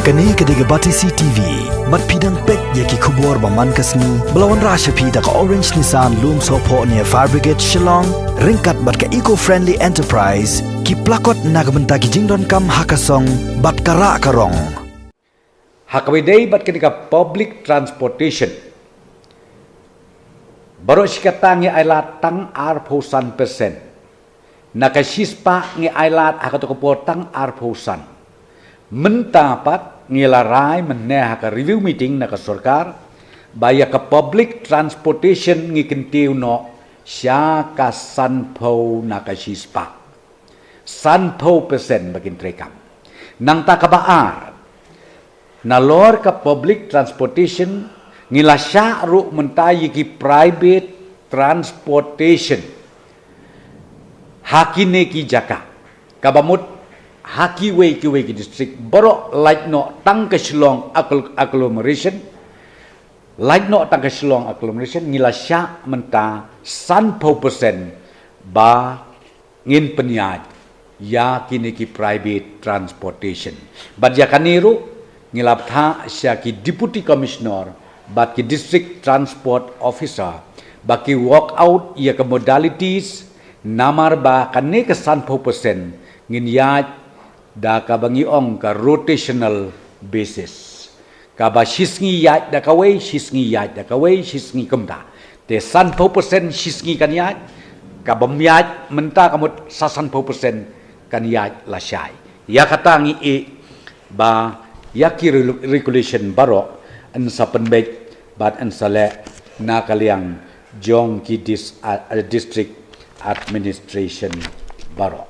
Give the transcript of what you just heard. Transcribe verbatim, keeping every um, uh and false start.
Kane ka dei ka Batesi T V. Bad phi dang peit ïa ki khubor ba man ka sngi ba la wanrah sha phi da ka Orange Nissan Lumsohphoh near Fire Brigade Shillong, ryngkat bad ka Eco Friendly Enterprise, ki plakot na ka bynta ki jingdonkam ha ka song bad ka rah ka rong. Ha kaba ïadei bad kane ka public transportation, baroh shi katta ngi ailad tang arphew san percent. Na ka shispah ngi ailad ha kato ka por tang arphew san. Mynta pat ngi la rai mynne ha ka review meeting na ka sorkar ba ïa ka public transportation ngi kyntiew noh sha ka sanphew na ka shispah. Sanphew percent ba kin treikam. Nangta kaba ar, nalor ka public transportation ngi la shah ruh mynta ïa ki private transportation ha kine ki jaka. Kaba mut ha kiwei kiwei ki district baroh lait noh tang ka Shillong aggl-, agglomeration. Lait noh tang ka Shillong agglomeration ngi la shah mynta sanphew percent ba ngin pynïaid ïa kine ki private transportation. Bad ïa kane ruh ngi la bthah sha ki Deputy Commissioner bad ki District Transport Officer ba ki work out ïa ka modalities, namar ba kane ka sanphew percent ngin ïaid da kaba ngi ong ka rotational basis. Kaba shisngi ïaid da kawei, shisngi ïaid da kawei, shisngi kumta. Te sanphew percent shisngi kan ïaid, kaba ym ïaid mynta ka mut sa sanphew percent kan ïaid lashai. Ïa kata ngi ïohi ba ïa ki re-, regulation baroh yn sa pynbeit bad yn sa leh na ka liang jong ki dis-, a, a, district administration baroh.